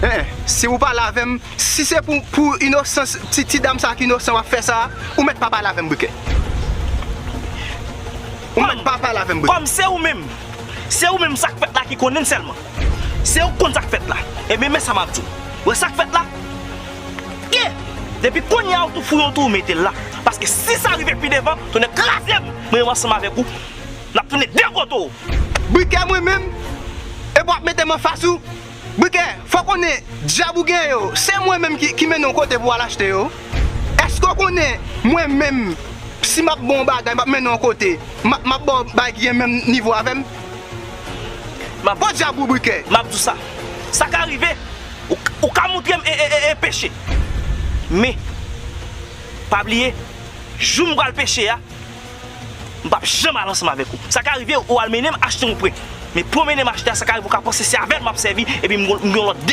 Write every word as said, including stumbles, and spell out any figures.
Eh, si ou pale avè m, si se pou, pou inosans, ti, ti dam sa ki inosan w ap fè sa, ou mèt pa pale avè m, Brikè. Ou mèt pa pale avè m, Brikè. Kòm se ou menm, se ou menm sa k fèt la ki konnen sèlman. Se ou k konn sa k fèt la. Ebyen, men sa m ap di w. Wè sa k fèt la? Ye! Depi kounye a ou tou fouye yon twou ou mete l la. Paske si sa rive pi devan, tonnè kraze m, mwen menm ansanm avèk ou, n ap tounen degote w. Brikè, mwen menm, epi w ap mete m anfas ou. Brikè, fò w konnen, dyab ou gen yo, se mwen menm ki, ki mennen w kote pou w al achte yo. Èske w konnen, mwen menm, si m ap ba w yon bagay, m ap mennen w yon kote, m ap, m ap ba w bagay ki gen menm nivo avè m? M ap Bon dyab ou, Brikè. M ap di w sa. Sa ka rive, ou, ou ka montre m e, e, e, e peche. Men, pa bliye, jou m pral peche a, m p ap janm al ansanm avèk ou. Sa ka rive, ou al mennen m achte yon prè. Men pou w mennen m achte a, sa ka rive, ou ka panse se avè l m ap sèvi, epi m, m gen yon lòt